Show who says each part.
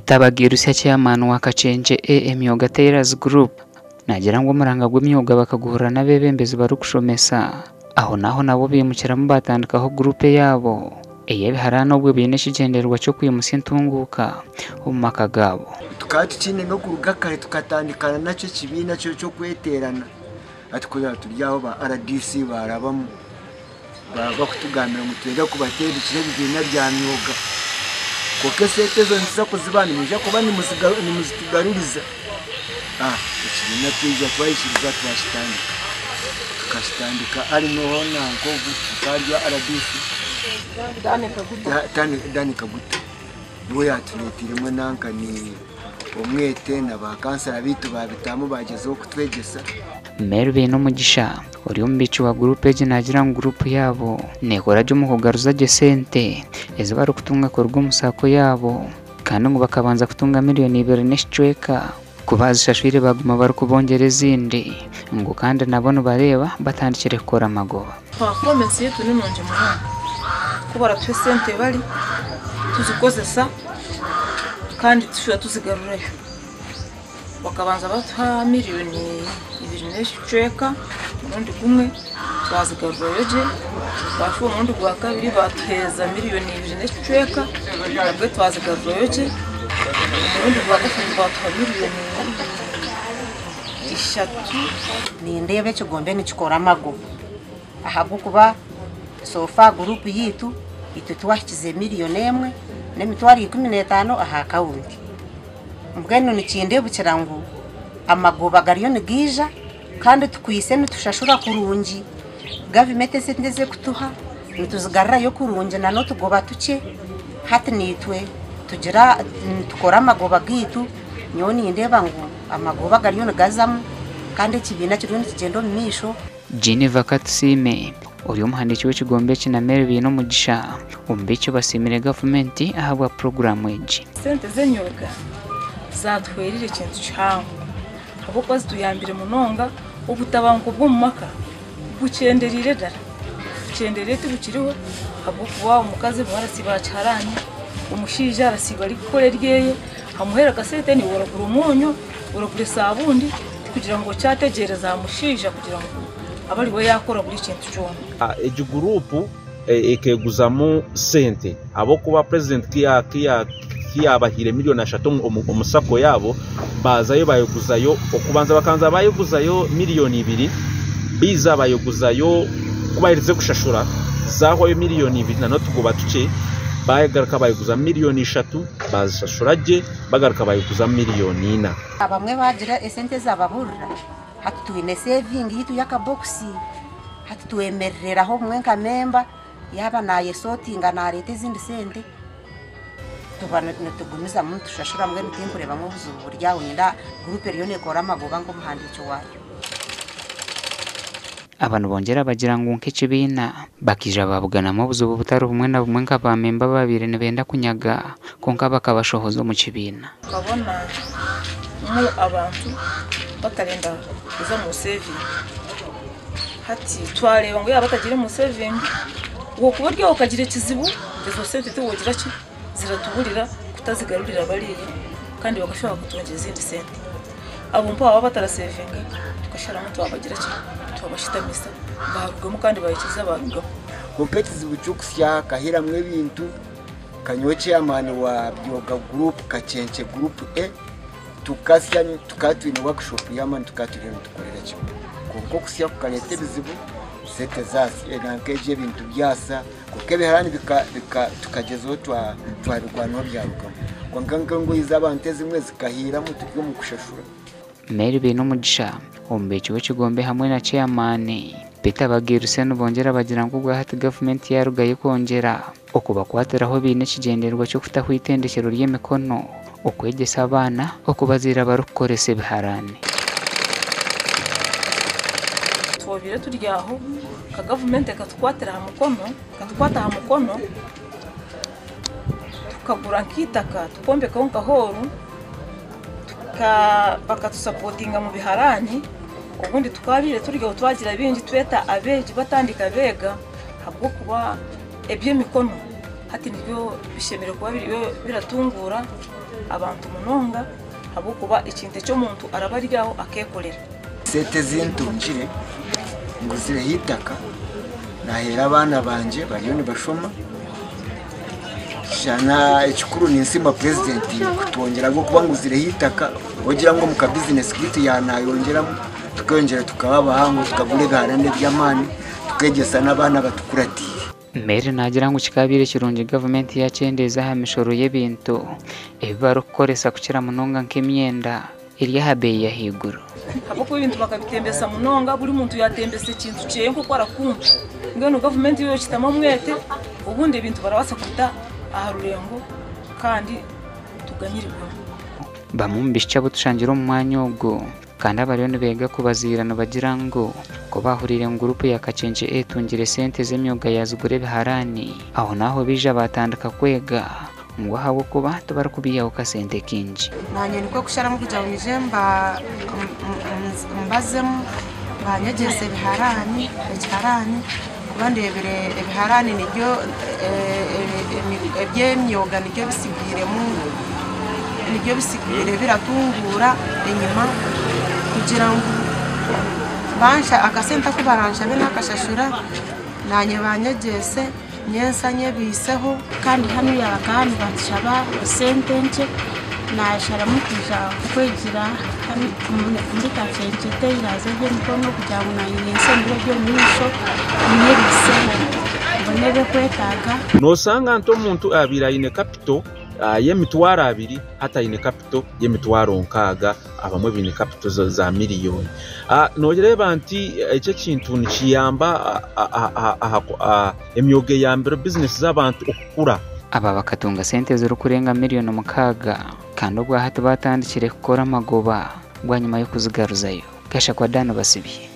Speaker 1: Peter Bagirutsya Chairman wa Kakyenkye A Emyoga Tailors Group naagira ngu omuranga gw'emyoga bakaguhurira n'abeebembezi barikushomesa. Ahonaaho nabo baimukiramu baatandikaho guruupu eyaabo ey'ebiharaani obwo baine ekigyendererwa ky'okwimutsya entunguuka omu maka gaabo.
Speaker 2: Tukaba tukiine n'okuruga kare tukatandikana nakyo ekibiina ky'okweteerana. Hati ku turi aho ba RDC baarabamu bakutugambira ngu twenda kubateerukira ebibiina bya myoga. Kwonka esente ezo nituza kuzibaha nimwija kuba nimuzitugaruriza. Ekibiina twaija twaikiriza twakitandika. Tukakitandika Army hoona nk'ogu akaba ari RDC Dan Kaguta niwe yaatureeteiremu nanka omwete na baakansara baitu baabitaamu baagyezaho kutwegyesa.
Speaker 1: Mary Bainomugisha ori omubiiki wa guruupu egi naagira ngu guruupu yaabo neekora gye omu kugaruza gye sente ezi barikutunga kuruga omu saako yaabo kandi ngu bakabanza kutunga miriyoni ibiri n'ekicweka ku baazishashwire baaguma barikubongyera ezindi ngu kandi nabo nibareeba batandikire kukora amagoba.
Speaker 3: Pafomesi yaitu ni nungi munonga. Ku baratuha esente bari tuzikozesa kandi tushuba tuzigarurayo. Bakabanza batuha miriyoni ibiri n'ekicweka omurundi gumwe twazigarurayo gye, twashuba omurundi gwa kabiri batuheereza miriyoni ibiri n'ekicweka nabwe twazigarurayo gye, omurundi gwa kashatu batuha miriyoni ishatu.
Speaker 4: Nindeeba ekigombe nikikora amagoba ahabw'okuba so far guruupu yaitu itwe twahikize miriyoni emwe n'emitwaro 15 aha akawunti. Mbwenu nikindeebukira ngu amagoba gariyo nigaija kandi tukwitse nitushashura kurungi. Gavumenti esente ezi erikutuha nituzigarurayo kurungi n'otugoba tukye. Hati naitwe tugira nitukora amagoba gaitu, nyowe nindeeba ngu amagoba gariyo nigazamu kandi ekibiina kiriyo nikigyenda omu maisho.
Speaker 1: Geneva Katusiime ori omuhandiiki w'ekigombe eki na Mary Bainomugisha omubiiki basiimire gavumenti ahabwa puroguraamu egi.
Speaker 3: Sente z'emyoga zaatuhwereire ekintu kihango ahabw'okuba zituyambire munonga obutabanguko bw'omu maka bukyendereire ddala, bukyendereire tibukiriho ahabw'okuba omukazi obumwe arasiiba aha kiharani, omushaija arasiiba arikukora eryeye, amuheere akasente naiwe oragura omwonyo, oragura esabuuni tikugira ngu okyategyereza aha mushaija kugira ngu abe ariwe yaakora buri kintu kyona.
Speaker 5: Egi guruupu ekeeguzamu sente ahabw'okuba purezidenti ku yaabahaire miriyoni ashatu omu sako yaabo, baazayo baayeguzayo, okubanza bakabanza baayeguzayo miriyoni ibiri, baija baayeguzayo ku baaherize kushashura zaahwayo miriyoni ibiri n'otugoba tukye, baagaruka baayeguza miriyoni ishatu baazishashura gye, bagaruka baayeguza miriyoni ina.
Speaker 4: Abamwe baagira esente zaababurira, hati twine sevingi yaitu y'akabokisi, hati twemerereraho obumwe nka memba yaaba naayesotinga naareeta ezindi sente, tuba nitugumizamu nitushashura mbwenu tinkureebamu obuzibu buri aho nindeeba guruupu eriyo neekora amagoba nk'omuhandiiki waayo.
Speaker 1: Aba nibongyera bagira ngu nk'ekibiina bakaija baabuganamu obuzibu butari bumwe na bumwe nka baamemba abaabaire nibenda kunyaga kwonka bakabashohoza omu kibiina.
Speaker 3: Tukabona mu abantu batarenda kuza omu sevingi. Hati twareeba ngu yaaba batagiire omu sevingi, wokuba ori aho okagira ekizibu, ezo sente tiwogira ki, ziratuburira kutazigarurira bariya kandi bakashuba bakatwongyera ezindi sente. Abo mpaho baba batarasevinga, tukasharamu twabagira ki, twabashutamisa barugamu kandi baikiriza barugamu.
Speaker 2: Kwonka ekizibu ky'okusya hakahiramu ebintu, nka nyowe chairman wa Byoga group Kakyenkye group A, tukasya tukaba twine workshop y'amaani tukaba turiyo nitukorera kimwe. Kwonka okusya kukareeta ebizibu, sente zaasa nanka egyo ebintu byasa, kwonka ebiharani tukagyezaho twabirwanaho byarugamu. Kwonka nk'engoyi z'abantu ezimwe zikahiiramu turi omu kushashura.
Speaker 1: Mary Bainomugisha, omubiiki w'ekigombe hamwe na Chairman Peter Bagirutsya nibongyera bagira ngu obwahati gavumenti yaarugayo kwongyera okubakwatiraho baine ekigyendererwa ky'okutaho eitendekyero ry'emikono okwegyesa abaana okubaziira barikukoresa ebiharani.
Speaker 3: Twobaire turi aho nka gavumenti ekatukwatira aha mukono, ekatukwata aha mukono tukagura nk'eitaka tukombekaho nka hooru bakatusapotinga omu biharani obundi tukabaire turi aho twagira bingi tweta abeegi batandika beega ahabw'okuba eby'emikono. Hati nibyo bishemereire kuba biriyo biratunguura abantu munonga ahabw'okuba ekintu eki omuntu araba ari aho akeekorera.
Speaker 2: Sente ezintungire nguzireho eitaka naheera abaana bangye bariyo nibashoma shana ekikuru ninsiima purezidenti kutwongyera ahabw'okuba nguzireho eitaka ogira ngu omu ka bizinesi kaitu yanayongyeramu tukeyongyera tukaba bahango tukagura ebiharani eby'amaani tukegyesa n'abaana abatukuratiire.
Speaker 1: Mary naagira ngu kikaabaire kirungi gavumenti yaakyendeeza aha mishoro y'ebintu ebi barikukoresa kukira munonga nk'emyenda eri aha beeyi y'ahaiguru.
Speaker 3: Ahabw'okuba ebintu bakabitembesa munonga, buri muntu yaatembesa ekintu kyeye nk'oku arakunda. Mbwenu gavumenti yo yookitamu omwete, obundi ebintu barabaasa kubita aha rurengo kandi tuganyirwemu.
Speaker 1: Bamwe omu baishiki abu tushangire omu mwanya ogu Kandi abariyo nibeega kubaziira nibagira ngu ku baahuriire ngu guruupu ya Kakyenkye etungire sente z'emyoga yaazigura ebiharaani, ahonaaho baija baatandika kwega ngu ahabw'okuba tibarikubiihaho kasente kaingi.
Speaker 6: Naanye nikwo kusharamu kugira ngu nyije mbazemu banyegyese ebiharaani, ekiharaani kuba ndeebire ebiharaani nibyo eby'emyoga nibyo bisigairemu nibyo bisigaire biratunguura enyima kugira ngu akasente aku baranshabe nakashashura naanye banyegyese nyentsya nyebaiseho.
Speaker 7: Kandi hanuya bakaba nibatushaba esente nkye, nasharamu kwija kwegyera hanu omuri Kakyenkye Tailors eby'emikono kugira ngu nanye nyentsya omu biro by'omumaisho nyebaiseho mbone ebirikwetaaga.
Speaker 5: Noshanga nti omuntu abaire aine kapito y'emitwaro abiri hati aine kapito y'emitwaro nkaaga, abamwe baine kapito za miriyoni. Noreeba nti eki ekintu nikiyamba aha emyoga eyambire bizinesi z'abantu okukura.
Speaker 1: Aba bakatunga sente zirikurenga miriyoni mukaaga kandi obwahati batandikire kukora amagoba bwanyima y'okuzigaruzayo. Gashakwa Dan Basibye.